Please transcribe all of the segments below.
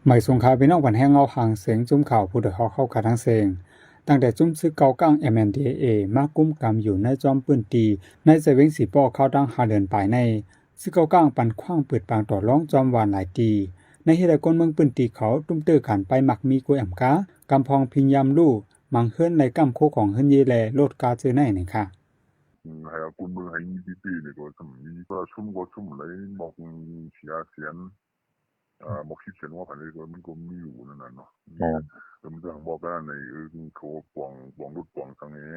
ໄໝ່ສຸງຄ່ະ ພີ່ນ້ອງບັນແຮງເງົາຫາງສຽງ ຊຸມຂ່າວຜູ້ດອຍຮອກເຮົາຂ້າທັງເສັງ. ຕັ້ງແຕ່ຊຸມຊຶກເກົາກ້າງ ເອັມເອັນດີເອເອ ມາກຸມກຳຢູ່ໃນຈອມພື້ນທີ່ ໃນເຂດແຂວງສີໂປເຂົ້າຕັ້ງຫ້າເດືອນປາຍໃນ, ຊຶກເກົາກ້າງປັນຂວ້າງປືດປາງຕໍ່ລອງຈອມຫວານຫຼາຍຕີ ໃນເຮັດໃຫ້ຄົນເມືອງພື້ນທີ່ເຂົາຕຸ້ມເຕີກັນໄປມັກມີກວຍອຳກາ, ກຳພອງພິນຍາມຮູ້ ບາງເຮືອນໄດ້ກ້ຳໂຄຂອງເຮືອນເຢ ແລະ ລົດກາເຈີໃນນີ້ຄ່ະ. ໃຫ້ເອົາກຸນເບິ່ງໃຫ້ມີປີໆນີ້ກໍຊ່ຳມີ ປະຊຸມກໍຊຸມໄດ້ໝອກສີ່ຫ້າແສນ ອາ ໝອກສິບແສນວ່າໄປນີ້ກໍມັນກໍມີຢູ່ນັ້ນນະເນາະ. ເອີ ມັນຈັ່ງບອກກັນໃນ ເອີ ເຂົາປອງ ປອງລົດປອງສັງແດ່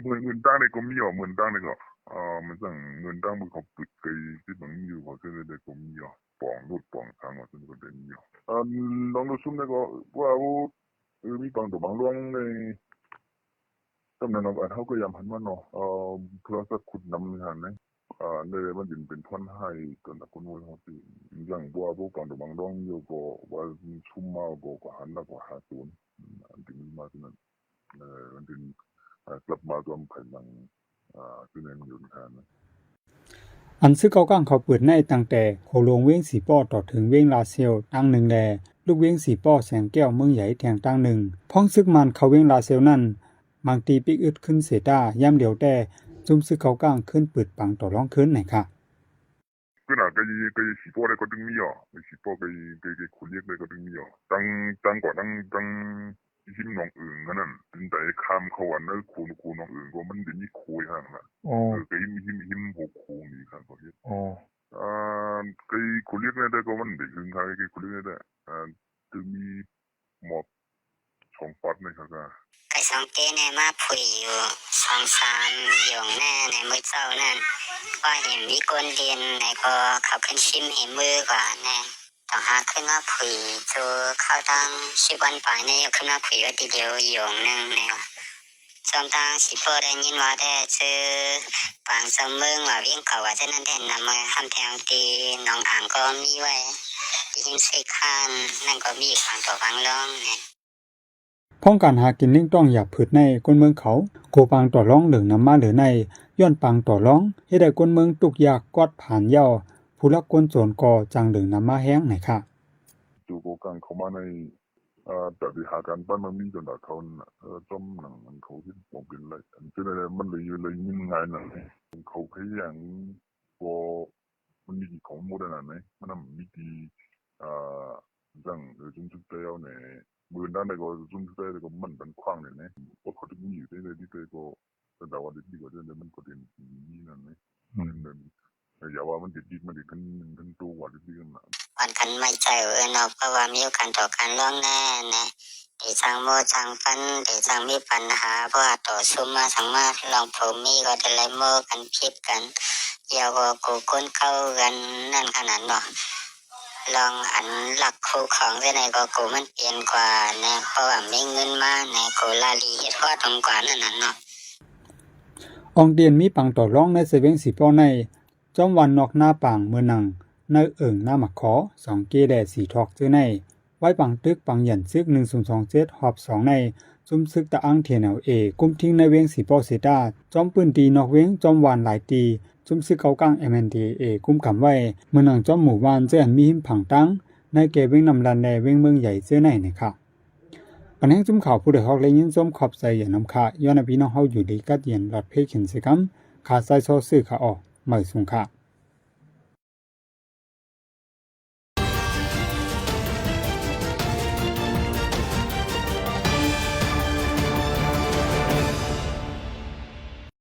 ເງິນ ເງິນຕ່າງນີ້ກໍມີອອກ ເງິນຕ່າງນີ້ກໍ ອາ ມັນຈັ່ງເງິນຕ່າງເຂົາປຶດໄກຊິບາງມີຢູ່ ເຂົາເຊິ່ງໄດ້ກໍມີອອກ ປອງລົດປອງສັງວ່າຊັ້ນກໍໄດ້ມີອອກ. ອາ ລອງດູຊຸມນີ້ກໍວ່າ ເອີ ມີບາງຕົວບາງລວງໃນ ກຳນັ້ນເນາະ ອັນເຮົາກໍຢາມຫັນມາເນາະ ເອີ ໂທລະສັບຂຸດນຳຫັ້ນນະ ເອີ ແລ້ວມັນຈຶ່ງເປັນພອນໃຫ້ກັນນະ ຄົນເຮົາຊິຍັງບໍ່ວ່າບໍ່ຟັງດອກບາງດອງຢູ່ ກໍວ່າຊຸມມາກໍ ກໍຫັນລະກໍຫາໂຕນ ອັນທີ່ມີມາເທົ່ານັ້ນ ເອີ ມັນຈຶ່ງ ເອີ ກັບມາຕອນພາຍຫຼັງ ອາ ຄືແມ່ນຢູ່ຫັ້ນນະ. ອັນຊຶກເກົາກ້າງເຂົ້າປຶດໃນຕັ້ງແຕ່ຂົວຫຼວງວຽງສີປໍ້ຕໍ່ເຖິງວຽງລາຊຽວຕ່າງໜຶ່ງ ແລະ ລູກວຽງສີປໍ້ແສງແກ້ວເມືອງໃຫຍ່ແທ່ງຕ່າງໜຶ່ງ. ພ້ອງຊຶກມານເຂົ້າວຽງລາຊຽວນັ້ນ ບາງຕີປີກອຶດຂຶ້ນເສຍຕ້າ ຍາມດຽວແຕ່ ຊຸມຊຶກເກົາກ້າງຂຶ້ນປືດປັງຕໍ່ລອງຄືນໃນຄ່ະ. ຄືນະ ໄກ ໄກສີປໍ້ໄດ້ກໍດຶງມີອະ ໄກສີປໍ້ ໄກ ໄກ ໄກຂົວເຫຼັກໄດ້ກໍດຶງມີອະ ຕັ້ງ ຕັ້ງກວ່າຕັ້ງ ຕັ້ງ ຫິມໜອງເອີງຫັ້ນນັ້ນ ເປັນໃດຂ້າມເຂົ້າອັນນັ້ນ ໂຂ ໂຂໜອງເອີງກໍມັນໄດ້ມີໂຂຢູ່ຫັ້ນນະ. ເອີ ໄກຫິມ ຫິມ ຫິມຫົວໂຂນີ້ຫັ້ນເຂົາເຮັດ ອາ ໄກຂົວເຫຼັກນີ້ໄດ້ກໍມັນໄດ້ຫຶງຄັກ ໄກຂົວເຫຼັກນີ້ໄດ້ ອາ ຖືມີໝອກສອງປັດນີ້ຄັກ ອາ ໄກສອງເກນີ້ມາຜຸຍຢູ່ສອງສາມຢົງແນ່ ໃນມື້ເຊົ້ານັ້ນ ວ່າເຫັນມີຄົນຫຼິ້ນ ແລ້ວກໍເຂົາຂຶ້ນຊິມໃຫ້ມື້ກວ່າແນ່ ຕ້ອງຫາຂຶ້ນມາຜຸຍ ໂຕເຂົ້າຕັ້ງສິບວັນປາຍນີ້ ຂຶ້ນມາຜຸຍວ່າທີດຽວຢົງໜຶ່ງແນ່. ສ່ວນທາງສີໂປ້ໄດ້ຍິນວ່າແຕ່ຊື່ປາງຊຳເມືອງວ່າວຽງເກົ່າວ່າເທົ່ານັ້ນແທ້ ນຳເມືອຫ້ຳແພວທີ່ໜອງອາງກໍມີໄວ້ ທີ່ຫິມເຊຄານນັ້ນກໍມີບາງຕໍ່ບາງລອງແນ່. ພ້ອງການຫາກິນລ້ຽງຕ້ອງຢາກພືດໃນຄົນເມືອງເຂົາ ໂກປາງຕໍ່ລອງເຫຼືອງນຳມາເຫຼືອໃນ ຍ້ອນປາງຕໍ່ລອງເຮັດໃຫ້ຄົນເມືອງທຸກຍາກກອດຜານເຍົາ ຜູ້ລັກຄົນໂຈນກໍຈັ່ງເຫຼືອງນຳມາແຮງໃນຄ່ະ. ໂຕໂກກາງເຂົ້າມາໃນ ອາ ຈະໄດ້ຫາການປັ້ນມັນມີຈົນດາເຂົານັ້ນນະ ເອີ ຈອມໜັງມັນເຂົາເຮັດບໍ່ເປັນໄລ ອັນເປັນໄລມັນເລີຍ ເລີຍຍິນງ່າຍນັ້ນ ເຂົາພະຍາຍາມກໍມັນມີທີ່ຂອງໝົດອັນນັ້ນນະ ມັນນຳມີທີ່ ອາ ຈັ່ງ ເອີ ຊຸມຊຸກແຕ່ວແນ່ ບຶນດ້ານໃດກໍຊຸມຊຸກແຕ່ວກໍມັນເປັນຂວາງແນ່ ເພາະເຂົາຖືກມີຢູ່ໃນທີ່ແຕ່ກໍ ແຕ່ວ່າເດັກດີກວ່າເດີມ ມັນກໍເປັນມີນັ້ນແຫຼະ ອືມ ແຕ່ຢ່າວ່າມັນເດັກດີ ມັນເດັກຂຶ້ນ ຂຶ້ນໂຕກວ່າເດັກດີນັ້ນນະ ປານກັນໄວ້ໃຈເອີເນາະ ເພາະວ່າມີໂອກາດຕໍ່ການລອງແນ່ ແນ່ ເດຈັ່ງໂມ້ຈັ່ງຟັນ ເດຈັ່ງມີປັນຫາ ເພາະວ່າຕໍ່ສູ້ມາສັງມາ ລອງຜົມມີກໍໄດ້ໄລ່ໂມ້ກັນຜິດກັນ ດຽວກໍກູຄົນເກົ່າກັນນັ້ນຂະໜາດເນາະ ລອງອັນລັກຄູ່ຂອງຈັ່ງໃດກໍກູມັນປ່ຽນກວ່າແນ່ ເພາະວ່າມີເງິນມາແນ່ ກູລາລີເຮັດຮອດຕົງກວ່ານັ້ນນະເນາະ. ອອງຕຽນມີປາງຕໍ່ລອງໃນເຊວຽງສີປໍ້ໃນ ຈອມວັນນອກນາປາງ ເມືອງນັງ ໃນເອີງນາໝາກຂໍ ສອງເກ ແລະ ສີທອກ ເຈີໃນ ໄວ້ປາງຕຶກປາງຢັນຊຶກ ໜຶ່ງສູນສອງເຈັດ ຮອບສອງໃນ ຊຸມຊຶກຕະອາງ ທີເອັນແອລເອ ກຸມທິງໃນວຽງສີປໍ້ເສຍຕ້າ ຈອມພື້ນທີ່ນອກວຽງ ຈອມຫວານຫຼາຍຕີ ຊຸມຊຶກເກົາກາງ ເອັມເອັນດີເອເອ ກຸມກຳໄວ້ ເມືອງນັງ ຈອມໝູ່ບ້ານ ເຈີອັນມີຫິມຝັ່ງຕ່າງ ໃນເຂດວຽງນ້ຳລັນ ແລະ ວຽງເມືອງໃຫຍ່ ເຈີໃນໃນຄ່ະ. ບັນແຮງຊຸມຂ່າວຜູ້ດອຍຮອກ ແລະ ຍິນຊົມຂອບໃຈຢ່ານຳຄ່ະ ຍ້ອນໃຫ້ພີ່ນ້ອງເຮົາຢູ່ດີກັດເຢັນ ລອດເພກເຫັນເສຍກຳ ຂ້າຊາຍຊໍຊື່ ຂະອອກ ໄໝ່ສຸງຄ່ະ.